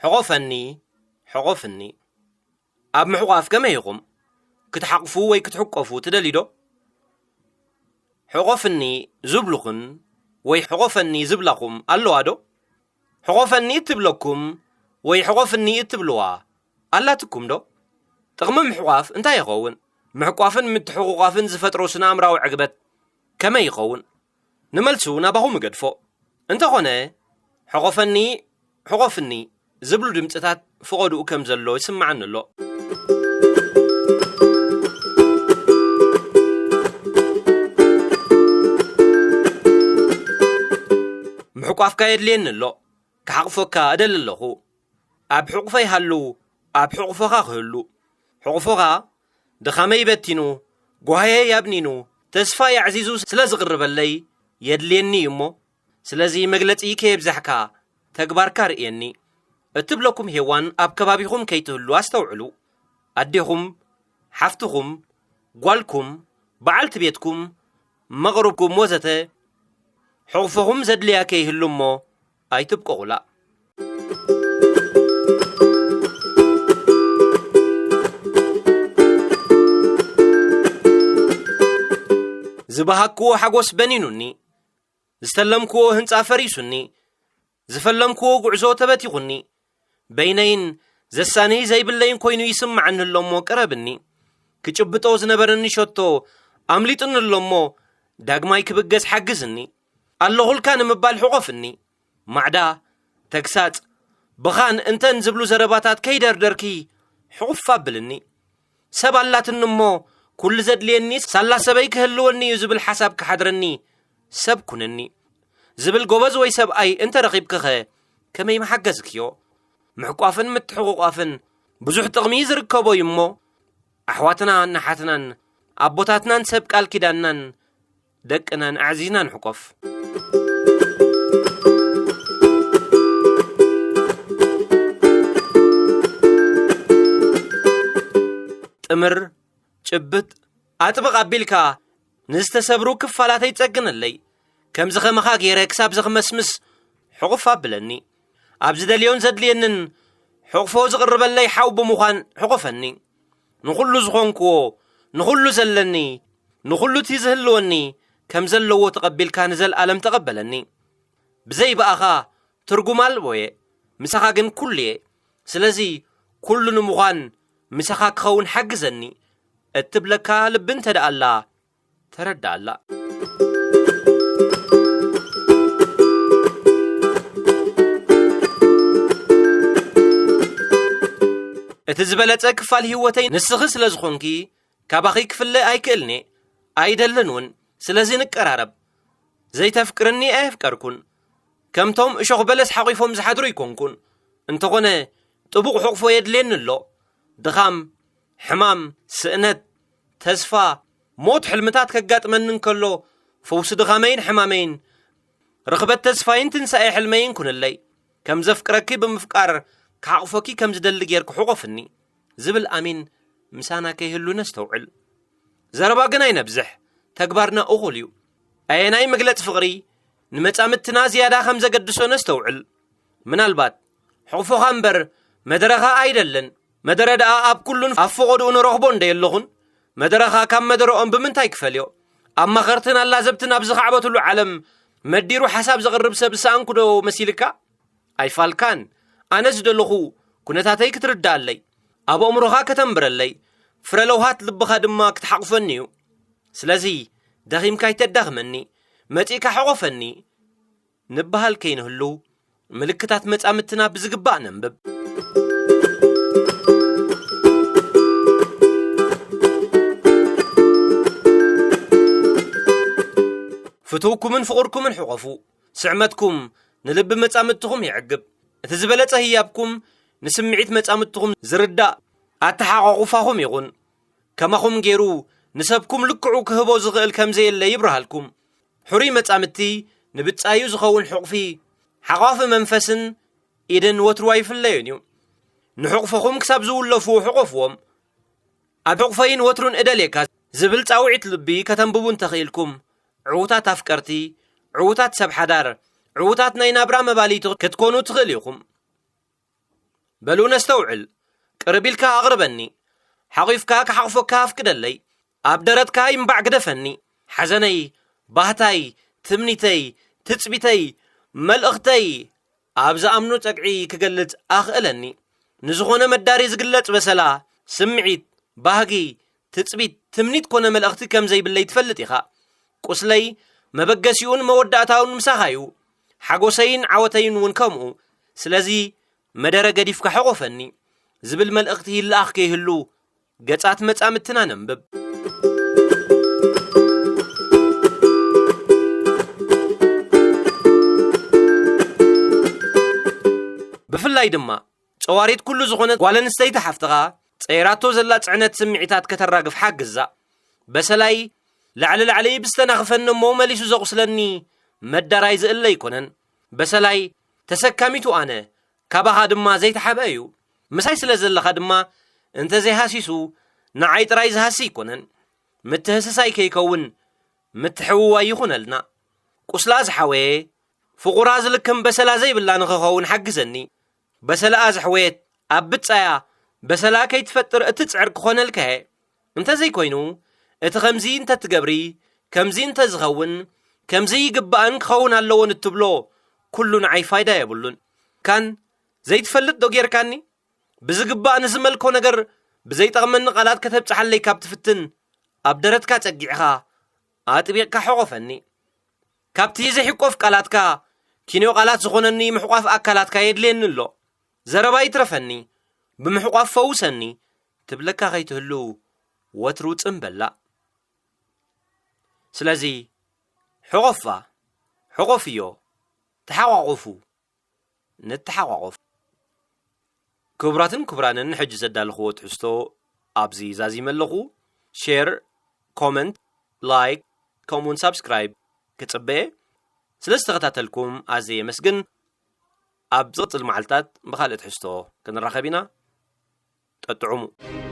ሕቖፈኒ፣ ሕቖፍኒ። ኣብ ምሕቋፍ ከመይ ኢኹም? ክትሓቕፉ ወይ ክትሕቆፉ ትደልዩ ዶ? ሕቖፍኒ ዝብሉኽን ወይ ሕቖፈኒ ዝብላኹም ኣለዋ ዶ? ሕቖፈኒ እትብለኩም ወይ ሕቖፍኒ እትብልዋ ኣላትኩም ዶ? ጥቕሚ ምሕቋፍ እንታይ ይኸውን? ምሕቋፍን ምትሕቑቋፍን ዝፈጥሮ ስነ-ኣእምራዊ ዕግበት ከመይ ይኸውን? ንመልሱ ናባኹም እገድፎ። እንተኾነ፣ ሕቖፈኒ፣ ሕቖፍኒ ዝብሉ ድምጽታት ፍቐዱኡ ከም ዘሎ ይስምዓኒ ኣሎ። ምሕቋፍካ የድልየኒ ኣሎ። ክሓቕፈካ እደሊ ኣለኹ። ኣብ ሕቑፈይ ሃሉ፣ ኣብ ሕቑፎኻ ክህሉ። ሕቑፎኻ ድኻመይ በቲኑ፣ ጓህየይ ኣብኒኑ፣ ተስፋይ ኣዕዚዙ ስለ ዝቕርበለይ የድልየኒ እዩ እሞ፣ ስለዚ መግለጺ ከየብዛሕካ ተግባርካ ርእየኒ። እትብለኩም ሄዋን ኣብ ከባቢኹም ከይትህሉ ኣስተውዕሉ። ኣዴኹም፣ ሓፍትኹም፣ ጓልኩም፣ በዓልቲ ቤትኩም፣ መቕርብኩም ወዘተ ሕቑፎኹም ዘድልያ ከይህሉ እሞ ኣይትብቀቑላ። ዝበሃግክዎ ሓጎስ በኒኑኒ፣ ዝተለምክዎ ህንጻ ፈሪሱኒ፣ ዝፈለምክዎ ጉዕዞ ተበቲኹኒ፣ በይነይን ዘሳንይ ዘይብለይን ኮይኑ ይስምዓኒ ኣሎ እሞ ቅረብኒ። ክጭብጦ ዝነበረኒ ሸቶ ኣምሊጡኒ ኣሎ እሞ ዳግማይ ክብገስ ሓግዝኒ። ኣለኹልካ ንምባል ሕቖፍኒ። ማዕዳ፣ ተግሳጽ፣ ብኻን እንተን ዝብሉ ዘረባታት ከይደርደርኪ ሕቑፍ ኣብልኒ። ሰብ ኣላትኒ እሞ ኩሉ ዘድልየኒ ሳላ ሰበይ ክህልወኒ እዩ ዝብል ሓሳብ ክሓድረኒ ሰብ ኩነኒ። ዝብል ጎበዝ ወይ ሰብኣይ እንተ ረኺብክኸ ከመይ ምሓገዝክዮ? ምሕቋፍን ምትሕቑቋፍን ብዙሕ ጥቕሚ ዝርከቦ እዩ እሞ፣ ኣሕዋትና ኣሓትናን ኣቦታትናን ሰብ ቃል ኪዳንናን ደቅናን ኣዕዚዝና ንሕቆፍ። ጥምር፣ ጭብጥ፣ ኣጥብቕ ኣቢልካ ንዝተሰብሩ ክፋላተይ ጸግነለይ። ከምዚ ኸማኻ ገይረ ክሳብ ዘኽመስምስ ሕቑፍ ኣብለኒ። ኣብ ዝደልዮን ዘድልየንን ሕቑፎ ዝቕርበለይ ሓው ብምዃን ሕቑፈኒ። ንኹሉ ዝኾንክዎ፣ ንኹሉ ዘለኒ፣ ንኹሉ እቲ ዝህልወኒ ከም ዘለዎ ተቐቢልካ ንዘለኣለም ተቐበለኒ። ብዘይ ብኣኻ ትርጉም ኣልቦ እየ፣ ምሳኻ ግን ኩሉ እየ። ስለዚ ኩሉ ንምዃን ምሳኻ ክኸውን ሓግዘኒ እትብለካ ልቢ እንተ ደኣ ኣላ፣ ተረድኣላ። እቲ ዝበለጸ ክፋል ህይወተይ ንስኺ ስለ ዝኾንኪ፣ ካባኺ ክፍለ ኣይክእልን እየ፣ ኣይደልን እውን። ስለዚ ንቀራረብ። ዘይተፍቅርኒ ኣየፍቀርኩን። ከምቶም እሾኽ በለስ ሓቒፎም ዝሓድሩ ኣይኮንኩን። እንተኾነ፣ ጥቡቕ ሕቑፎ የድልየኒ ኣሎ። ድኻም፣ ሕማም፣ ስእነት፣ ተስፋ፣ ሞት፣ ሕልምታት ከጋጥመኒ እንከሎ፣ ፈውሲ ድኻመይን ሕማመይን፣ ርኽበት ተስፋይን ትንሳኤ ሕልመይን ኩንለይ። ከም ዘፍቅረኪ ብምፍቃር ክሓቕፎኪ ከም ዝደሊ ጌርኪ ሕቖፍኒ ዝብል ኣሚን ምሳና ከይህሉ ነስተውዕል። ዘረባ ግን ኣይነብዝሕ፣ ተግባርና እኹል እዩ። ኣየናይ መግለጺ ፍቕሪ ንመጻምድትና ዝያዳ ከም ዘገድሶ ነስተውዕል። ምናልባት ሕቑፎኻ እምበር መደረኻ ኣይደልን። መደረ ደኣ ኣብ ኩሉን ኣብ ፈቖድኡ ንረኽቦ እንደ የለኹን፣ መደረኻ ካብ መደረኦም ብምንታይ ክፈልዮ? ኣማኸርትን ኣላዘብትን ኣብ ዝኻዕበትሉ ዓለም መዲሩ ሓሳብ ዘቕርብ ሰብ ዝሰኣንኩ ዶ መሲልካ? ኣይፋልካን። ኣነ ዝደለኹ ኩነታተይ ክትርድኣለይ፣ ኣብ ኣእምሮኻ ከተንብረለይ፣ ፍረ ለውሃት ልብኻ ድማ ክትሓቑፈኒ እዩ። ስለዚ ደኺምካ ኣይተዳኽመኒ፣ መጺእካ ሕቖፈኒ። ንበሃል ከይንህሉ፣ ምልክታት መጻምድትና ብዝግባእ ነንብብ። ፍትውኩምን ፍቑርኩምን ሕቖፉ። ስዕመትኩም ንልቢ መጻምድትኹም የዕግብ። እቲ ዝበለጸ ህያብኩም ንስምዒት መጻምድትኹም ዝርዳእ ኣተሓቋቑፋኹም ይኹን። ከማኹም ገይሩ ንሰብኩም ልክዑ ክህቦ ዝኽእል ከም ዘየለ ይብርሃልኩም። ሕሩይ መጻምድቲ ንብጻዩ ዝኸውን ሕቑፊ፣ ሓቋፊ መንፈስን ኢድን ወትሩ ኣይፍለዮን እዩ። ንሕቑፎኹም ክሳብ ዝውለፉ ሕቆፍዎም። ኣብ ሕቑፈይን ወትሩን እደልየካ ዝብል ጻውዒት ልቢ ከተንብቡ እንተኽኢልኩም፣ ዕዉታት ኣፍቀርቲ፣ ዕዉታት ሰብ ሓዳር፣ ዕዉታት ናይ ናብራ መባልይቲ ክትኮኑ ትኽእሉ ኢኹም። በሉ ነስተውዕል። ቅርብ ኢልካ ኣቕርበኒ። ሓቒፍካ ክሓቕፎካ ኣፍቅደለይ። ኣብ ደረትካ ይምባዕ ግደፈኒ። ሓዘነይ፣ ባህታይ፣ ትምኒተይ፣ ትጽቢተይ፣ መልእኽተይ ኣብ ዝኣምኖ ጸግዒ ክገልጽ ኣኽእለኒ። ንዝኾነ መዳሪ ዝግለጽ በሰላ፣ ስምዒት፣ ባህጊ፣ ትጽቢት፣ ትምኒት ኮነ መልእኽቲ ከም ዘይብለይ ትፈልጥ ኢኻ። ቁስለይ መበገሲኡን መወዳእታኡን ምሳኻ እዩ። ሓጎሰይን ዓወተይን እውን ከምኡ። ስለዚ መደረ ገዲፍካ ሕቖፈኒ ዝብል መልእኽቲ ይለኣኽ ከይህሉ ገጻት መጻምድትና ነንብብ። ብፍላይ ድማ ጸዋሪት ኩሉ ዝኾነት ጓል ኣንስተይቲ ሓፍትኻ ጸይራቶ ዘላ ጽዕነት ስምዒታት ከተራግፍ ሓግዛ። በሰላይ ላዕሊ ላዕሊ ብዝተናኽፈኒ እሞ መሊሱ ዘቑስለኒ መዳራይ ዝእለ ኣይኮነን። በሰላይ ተሰካሚቱ ኣነ፣ ካባኻ ድማ ዘይተሓብአ እዩ። ምሳይ ስለ ዘለኻ ድማ እንተ ዘይሃሲሱ ንዓይ ጥራይ ዝሃሲ ኣይኮነን። ምትህስሳይ ከይከውን ምትሕውዋይ ይኹነልና። ቁስላ ዝሓወየ ፍቑራ ዝልክም በሰላ ዘይብላ ንኽኸውን ሓግዘኒ። በሰላኣ ዝሕወየት ኣብ ብጻያ በሰላ ከይትፈጥር እትጽዕር ክኾነልካየ። እንተዘይኮይኑ፣ እቲ ከምዚ እንተትገብሪ፣ ከምዚ እንተዝኸውን፣ ከምዚ ይግባእን ክኸውን ኣለዎን እትብሎ ኩሉ ንዓይ ፋይዳ የብሉን። ካን ዘይትፈልጥ ዶ ጌርካኒ? ብዝግባእ ንዝመልኮ ነገር ብዘይጠቕመኒ ቃላት ከተብጽሓለይ ካብ ትፍትን፣ ኣብ ደረትካ ጸጊዕኻ ኣጥቢቕካ ሕቖፈኒ። ካብቲ ዘይሕቆፍ ቃላትካ፣ ኪንዮ ቃላት ዝኾነኒ ምሕቋፍ ኣካላትካ የድልየኒ ኣሎ። ዘረባ ይትረፈኒ፣ ብምሕቋፍ ፈውሰኒ ትብለካ ከይትህሉ ወትሩ ጽምበላ። ስለዚ ሕቖፋ፣ ሕቖፍዮ፣ ተሓቋቖፉ፣ ንተሓቋቖፍ። ክቡራትን ክቡራንን፣ ሕጂ ዘዳለኽዎ ትሕዝቶ ኣብዚ ዛዚመ ኣለኹ። ሼር፣ ኮመንት፣ ላይክ፣ ከምኡውን ሳብስክራይብ ክጽበየ። ስለ ዝተኸታተልኩም ኣዝየ የመስግን። ኣብ ዝቕጽል መዓልታት ብኻልእ ትሕዝቶ ክንራኸብ ኢና። ጠጥዑሙ።